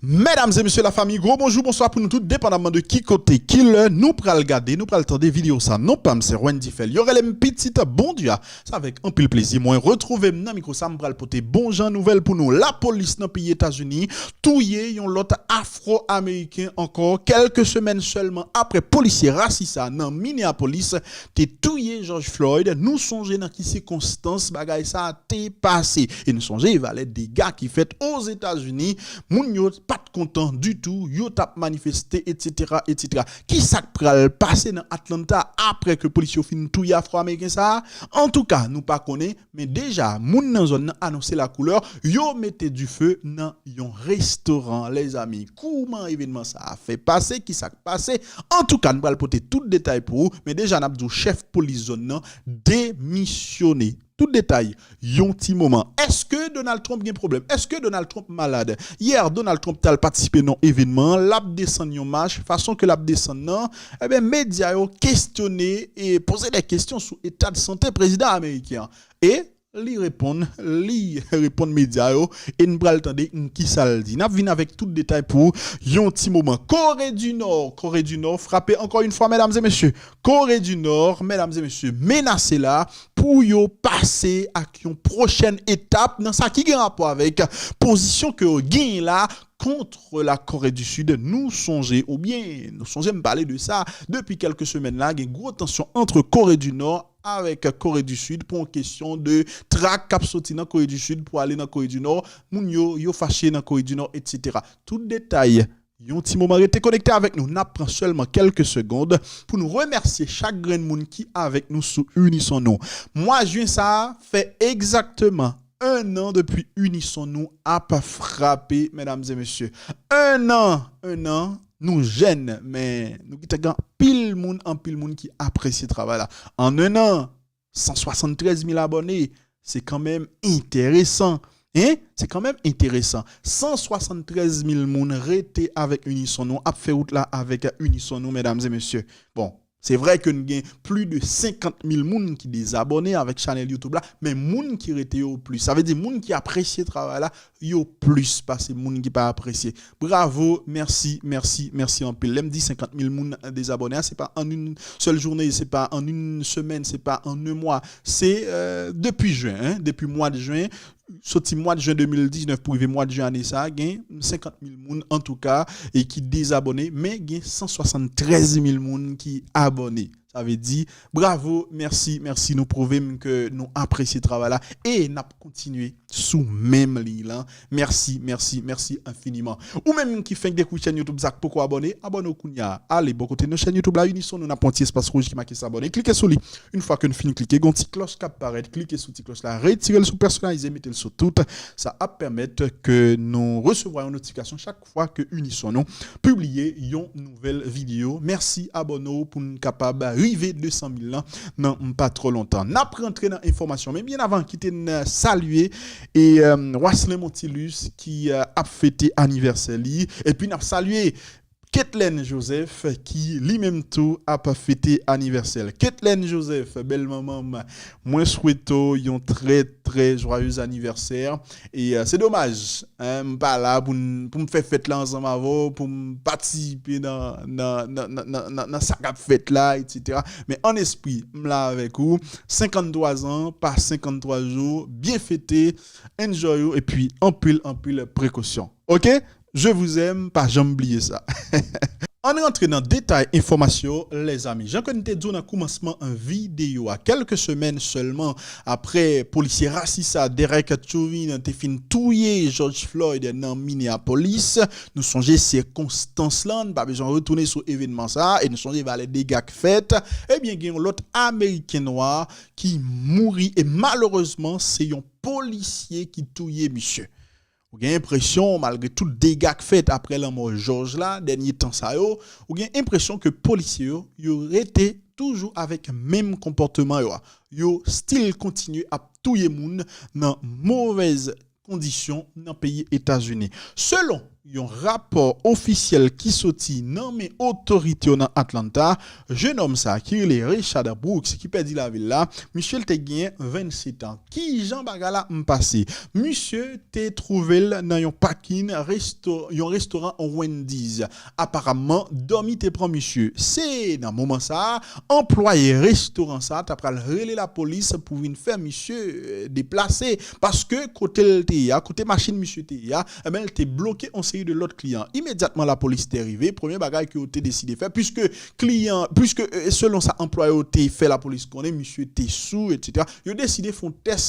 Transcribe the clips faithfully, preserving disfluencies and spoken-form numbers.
Medam e mesye, lafanmi, gwo bonjou, bonswa pou nou tout, depandamman de ki kote, ki lè nou pral gade, nou pral tande videyo sa. Non pa m se Wendy Fèl. Yo rele m Pitit Bondye a. Se avèk anpil plezi mwen retwouve m nan mikwo sa, m pral pote bon jan nouvèl pou nou. Lapolis nan peyi Etazini touye yon lòt Afro-Ameriken ankò, kèlke semèn sèlman apre polisye rasis sa nan Minneapolis te touye George Floyd. Nou sonje nan ki sikonstans bagay sa te pase. E nou sonje valè dega ki fèt Ozetazini. Moun yo pa t kontan ditou, yo t ap manifeste, etsetera, etsetera. Ki sa k pral pase nan Atlanta apre ke polis yo fin touye Afro-Ameriken sa a? Antouka, nou pa konnen, men deja, moun nan zòn nan anonse lakoulè, yo mete dife nan yon restoran, lèzanmi. Kouman evènman sa a fè pase? Ki sa k pase? Antouka, n pral pote tout detay pou ou, men deja, n ap di w chèf polis zòn nan demisyone. Tout detay, yon ti moman. Èske Donald Trump gen pwoblèm? Èske Donald Trump malad? Yè, Donald Trump t al patisipe nan yon evènman, l ap desann yon mach, fason ke l ap desann nan, ebyen, medya yo kesyone e poze de kesyon sou eta de sante prezidan ameriken an. E li reponn, li reponn medya yo, e n pral tande ki sa l di. N ap vin avèk tout detay pou yon ti moman. Kore di Nò, Kore di Nò frape ankò yon fwa, medam e mesye. Kore di Nò, medam e mesye, menase la pou yo pase ak yon pwochèn etap nan sa ki gen rapò avèk pozisyon ke yo genyen la kont la Kore di Sid. Nou sonje, oubyen, nou sonje m pale de sa, depi kèlke semèn la, gen gwo tansyon ant Kore di Nò avèk Kore di Sid pou yon kesyon de trak k ap soti nan Kore di Sid pou ale nan Kore di Nò. Moun yo, yo fache nan Kore di Nò, etsetera. Tout detay, yon ti moman, rete konekte avèk nou. N ap pran sèlman kèlke segond pou nou remèsye chak grenn moun ki avèk nou sou Unison Nou. Mwa jen sa a fè egzakteman en an depi Unison Nou ap frape, medam e mesye. En an, en an, nou jèn, men nou gentan gen anpil moun, anpil moun ki apresye travay la. An en an, san swasanntrèz mil abòne, se kanmenm enteresan. Hein? Se kanmenm enteresan. San swasanntrèz mil moun rete avèk Unison Nou, ap fè wout la avèk Unison Nou, medam e mesye. Bon, se vre ke n gen plis de senkant mil moun ki dezabòne avèk chanèl YouTube la, men moun ki rete yo plis. Sa vle di moun ki apresye travay la, yo plis pase moun ki pa apresye. Bravo, mèsi, mèsi, mèsi anpil. Lè m di senkant mil moun dezabòne a, se pa an yon sèl jounen, se pa an yon semèn, se pa an yon mwa. Se, euh, depi jen, hein, depi mwa de jen, soti mwa de jen de mil diznèf pou rive mwa de jen ane sa a, gen senkant mil moun, antouka, e ki dezabòne, men gen san swasanntrèz mil moun ki abòne. Sa vle di, bravo, mèsi, mèsi, nou pwouve m ke nou apresye travay la e n ap kontinye sou menm liy lan. Mèsi, mèsi, mèsi enfiniman. Ou menm ki fenk dekouvri chèn YouTube sa k poko abòne, abòne w kounye a. Ale bò kote nou chèn YouTube la, Unison Nou, n ap pran ti espas wouj ki make s'abonner. Klike sou li. Yon fwa ke n fin klike, gen yon ti klòch k ap parèt. Klike sou ti klòch la, retire l sou pèsonalize, mete l sou tout. Sa ap pèmèt ke nou resevwa yon notifikasyon chak fwa ke Unison Nou pibliye yon nouvèl videyo. Mèsi, abòne w pou n kapab rive de san mil lan nan pa twò lontan. N ap rantre nan enfòmasyon, men byen avan, kite n salye e, euh, Waslin Montilus ki, euh, ap fete anivèsè li. Epi n ap salye Ketlen Joseph ki li menm tou ap fete anivèsè l. Ketlen Joseph, bèl manman m, mwen swete w yon trè, trè joyeux anniversaire. E, euh, se domaj, hein, m pa la pou n, pou m fè fèt la ansanm avè w, pou m patisipe nan, nan, nan, nan, nan, nan, nan sa k ap fèt la, etsetera. Men an espri, m la avèk ou. Senkanntwa zan, pa senkanntwa jou, byen fete, enjoy ou, epi anpil, anpil prekosyon. Oke? Je vous aime, pa janm bliye sa. Ann rantre nan detay enfòmasyon, lèzanmi. Jan ke n te di w nan koumansman videyo a, kèlke semèn sèlman apre polisye rasis sa, Derek Chauvin, te fin touye George Floyd nan Minneapolis, nou sonje sikonstans lan, n pa bezwen retounen sou evènman sa a, e nou sonje valè dega k fèt. Ebyen, gen yon lòt Ameriken nwa ki mouri, e malerezman, se yon polisye ki touye misye. Ou gen enpresyon, malgre tout dega k fèt apre lanmò George la, dènye tan sa yo, ou gen enpresyon ke polisye yo, yo rete toujou avèk menm konpòteman yo a. Yo still kontinye ap touye moun nan movèz kondisyon nan peyi Etazini. Selon yon rapò ofisyèl ki soti nan men otorite yo nan Atlanta, jenòm sa ki rele Rayshard Brooks, ki pèdi lavi l la, misye l te gen vennsèt an. Kijan bagay la m pase? Misye te twouve l nan yon pakin resto, yon restoran Wendy's. Aparamman, dòmi te pran misye. Se nan moman sa a, anplwaye restoran sa a ta pral rele lapolis pou vin fè misye, eh, deplase. Paske kote l te ye a, kote machin misye te ye a, enben, l te bloke yon seri de lòt kliyan. Imedyatman lapolis te rive, premye bagay ke yo te deside fè, piske kliyan, piske, eh, selon sa anplwaye yo te fè lapolis konnen, misye te sou, etsetera, yo deside fè yon tès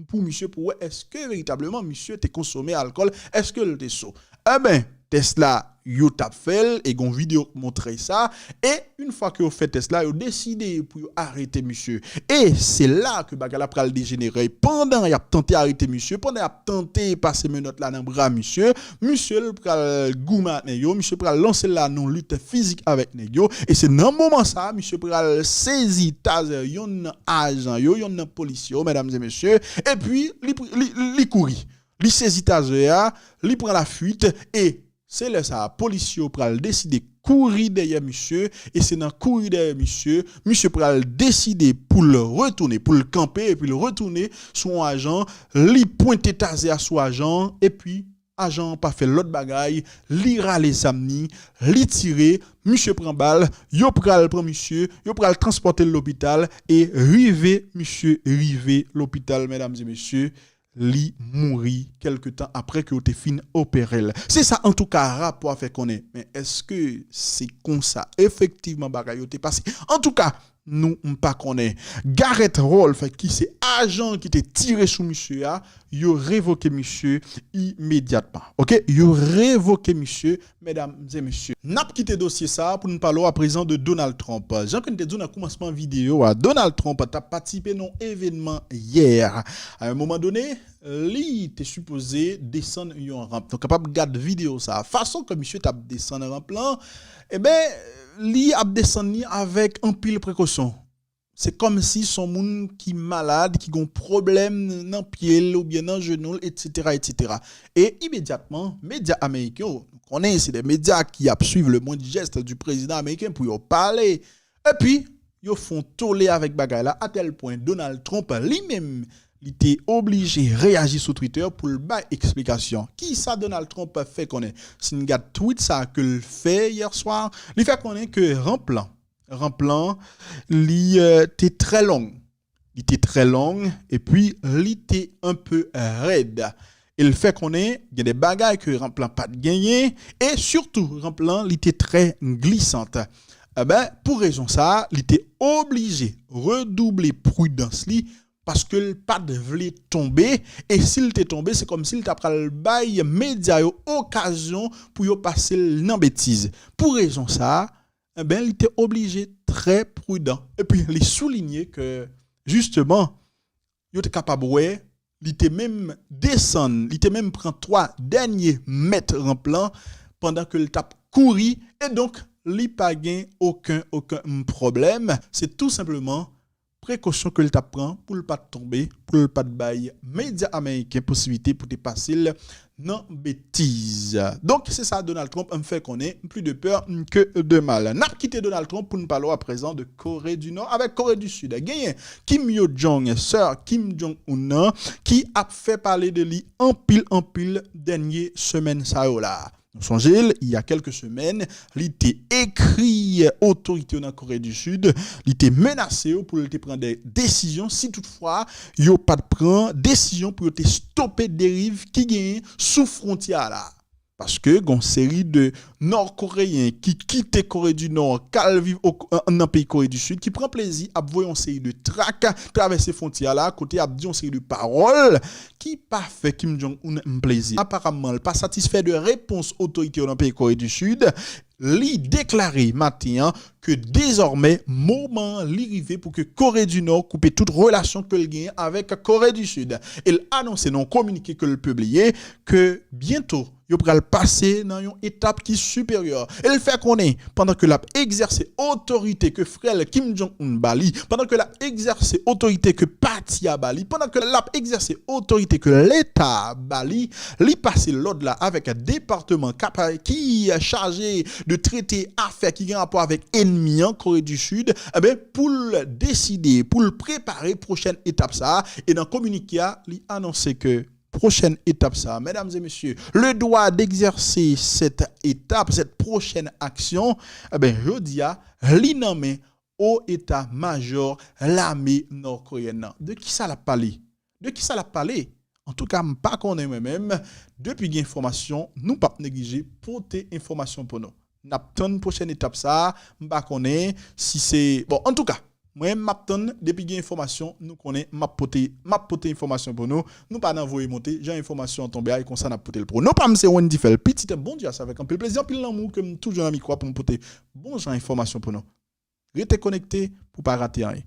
pou misye pou wè èske veritableman misye te konsome alkòl, èske l te sou. Enben, tès la, yo t ap fè l, e gon videyo k montre sa, e yon fwa ke yo fè tès la, yo deside pou yo arete misye. E se la ke bagay la pral dejenere. Pandan y ap tante arete misye, pandan y ap tante pase menòt la nan bra misye, misye l pral goumen ak nèg yo, misye pral lanse l la nan lit fizik avèk nèg yo, e se nan moman sa, misye pral sezi tazè yonn nan ajan yo, yonn nan polisye yo, medam e mesye, epi li, li, li kouri. Li sezi tazè a, li pran lafuit, e se lè sa a, polisye yo pral deside kouri dèyè misye, e se nan kouri dèyè misye, misye pral deside pou l retounen, pou l kanpe, epi l retounen sou yon ajan, li pwente tazè a sou ajan an, epi ajan an pa fè lòt bagay, li rale zam ni, li tire, misye pran bal, yo pral pran misye, yo pral transpòte l lopital, e rive misye rive lopital, medam e mesye, li mouri kèlke tan apre ke yo te fin opere l. Se sa, antouka, rapò a fè konnen. Men èske se konsa, efektivman, bagay yo te pase? Antouka, nou, m pa konnen. Gareth Rolfe, ki se ajan ki te tire sou misye a, yo revoke misye imedyatman. Oke? Yo revoke misye, medam e mesye. N ap kite dosye sa a pou n pale w aprezan de Donald Trump. Jan ke n te di w nan kòmansman videyo a, Donald Trump t ap patisipe nan yon evènman yè. A yon moman done, li te sipoze desann yon ranp. Nou kapab gad videyo sa a. Fason ke misye t ap desann ranp lan, enben, li ap desann li avèk anpil prekosyon. Se kòmsi se yon moun ki malad, ki gen yon pwoblèm nan pye l oubyen nan jenou l, etsetera, etsetera. E imedyatman, medya ameriken yo, nou konnen se de medya ki ap suiv le moindre geste du président américain pou yo pale. Epi, yo fè yon tole avèk bagay la, a tèl pwen Donald Trump li menm, li te oblije reyaji sou Twitter pou l bay eksplikasyon. Kisa Donald Trump fè konnen? Si n gad tweet sa ke l fè yè swa, li fè konnen ke ranp lan, ranp lan, li, eh, te trè long. Li te trè long, epi li te un peu rèd. E l fè konnen gen de bagay ke ranp lan pa t genyen, e sitou ranp lan, li te trè glisant. Enben, pou rezon sa a, li te oblije redouble pridans li, paske l pa t vle tonbe, e si l te tonbe, se kòmsi l ta pral bay medya yo okazyon pou yo pase l nan betiz. Pou rezon sa a, enben, li te oblije trè pridan. Epi, li soulinye ke, jisteman, yo te kapab wè, li te menm desann, li te menm pran twa dènye mèt ranp lan pandan ke l t ap kouri, e donk, li pa gen okenn, okenn pwoblèm. Se tou senpleman prekosyon ke l t ap pran pou l pa t tonbe, pou l pa t bay medya ameriken posiblite pou te pase l nan betiz. Donk, se sa Donald Trump fè konnen, plus de peur que de mal. N ap kite Donald Trump pou n pale w aprezan de Kore di Nò avèk Kore di Sid. Genyen Kim Yo Jong, sè Kim Jong Un nan, ki ap fè pale de li anpil, anpil dènye semèn sa yo la. Nou sonje l, il y a quelques semaines, li te ekri otorite yo nan Kore di Sid, li te menase yo pou l te pran de desizyon si toutfwa yo pa t pran desizyon pou yo te stope deriv ki genyen sou fwontyè a la. Paske gon seri de Nò Koreyen ki kite Kore di Nò k al viv o, nan peyi Kore di Sid, ki pran plezi ap voye yon seri de trak travèse fwontyè a la, kote y ap di yon seri de pawòl ki pa fè Kim Jong Un plezi. Aparamman, l pa satisfè de repons otorite yo nan peyi Kore di Sid. Li deklare maten an ke dezòmè moman an li rive pou ke Kore di Nò koupe tout relasyon ke l genyen avèk Kore di Sid. E l anonse nan yon kominike ke l pibliye ke byento yo pral pase nan yon etap ki siperyè. E l fè konnen, pandan ke l ap egzèse otorite ke frè l Kim Jong Un ba li, pandan ke l ap egzèse otorite ke pati a ba li, pandan ke l ap egzèse otorite ke Leta a ba li, li pase lòd la avèk depatman k ap, ki chaje de trete afè ki gen rapò avèk ènmi an, Kore di Sid, enben, pou l deside, pou l prepare pwochèn etap sa a. E nan kominike a, li anonse ke pwochèn etap sa a, medam e mesye, le droit d'exercer cette étape, cette prochaine action, enben, jodi a, li nan men o eta majò lame nòkoryèn nan. De kisa l ap pale? De kisa l ap pale? Antouka, m pa konnen mwen menm. Depi gen enfòmasyon, nou p ap neglije pote enfòmasyon pou nou. N ap tann pwochèn etap sa a, m pa konnen si se, bon, antouka, mwen, m ap tann, depi gen enfòmasyon, nou konnen, m ap pote, m ap pote enfòmasyon pou nou. Nou pa nan voye monte, jan enfòmasyon an tonbe a, e konsa n ap pote l pou nou. Non pa m se Wendy Fèl, pitit Bondye a, se avèk anpil plezi, anpil lanmou ke m toujou nan mikwo a pou m pote bon jan enfòmasyon pou nou. Rete konekte pou pa rate anyen.